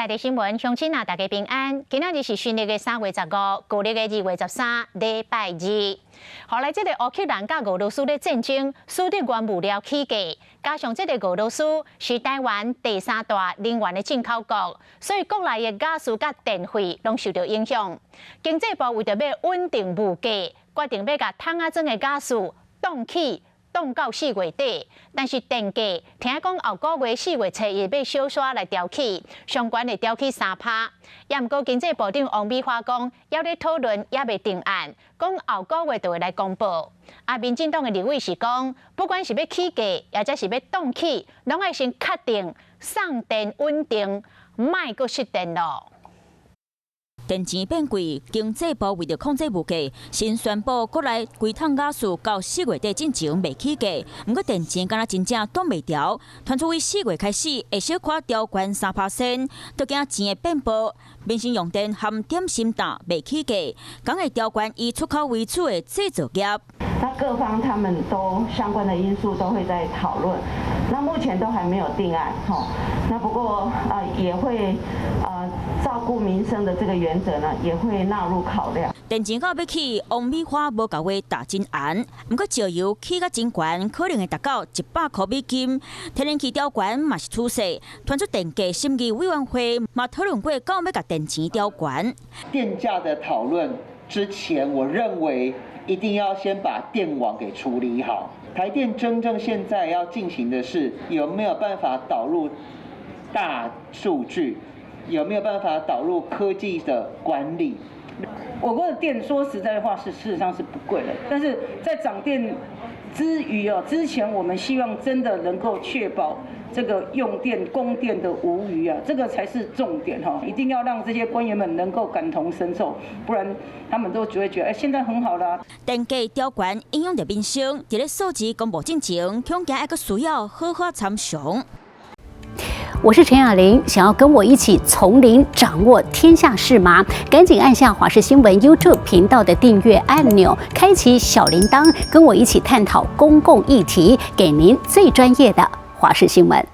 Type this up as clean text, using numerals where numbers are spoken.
在地新聞，鄉親啊，大家平安。今仔日是新曆的3月15，舊曆的2月13，禮拜二。後來這个烏克蘭佮俄羅斯的戰爭，使得原物料起價，加上這个俄羅斯是台灣第三大能源的進口國，所以國內的瓦斯佮電費攏受著影響。經濟部為著欲穩定物價，決定欲共桶仔裝的瓦斯凍起。凍到4月底，但是電價聽講後個月4月初一欲小煞來調起，上懸會調起3趴。也毋過經濟部長王美花講，猶咧討論，猶未定案，講後個月就會來公布。啊，民進黨的立委是講，不管是欲起價，抑者是欲凍起，攏愛先確定送電穩定，莫閣失電囉。電錢變貴，經濟部為著控制物價，先宣布國內規桶瓦斯到4月底進前袂起價。毋過電錢敢若真正擋袂牢，傳出對四月開始會小可調懸3%，都驚錢會變薄。民生用電含點心擔袂起價，敢會調懸以出口為主的製造業。那各方他們都相關的因素都會在討論，那目前都還沒有定案，吼。那不過啊，也會啊照顧民生的這個原則呢，也會納入考量。電錢到欲起，王美花無共話打真絚，毋過石油起甲真懸，可能會達到100箍美金。天然氣調懸嘛是趨勢，傳出電價審議委員會嘛討論過，敢欲共電錢調懸。電價的討論之前，我認為一定要先把電網給處理好。台電真正現在要進行的是，有沒有辦法導入大數據，有沒有辦法導入科技的管理？我國的電說實在話是事實上是不貴的，但是在漲電之餘哦，之前我們希望真的能夠確保這個用電供電的無虞啊，這個才是重點哈，一定要讓這些官員們能夠感同身受，不然他們都只會覺得哎，現在很好啦。電價調懸影響著民生，佇咧數字公布進前，恐驚猶閣需要好好參詳。我是陳雅玲，想要跟我一起從零掌握天下事嗎？趕緊按下華視新聞 YouTube 頻道的訂閱按鈕，開啟小鈴鐺，跟我一起探討公共議題，給您最專業的華視新聞。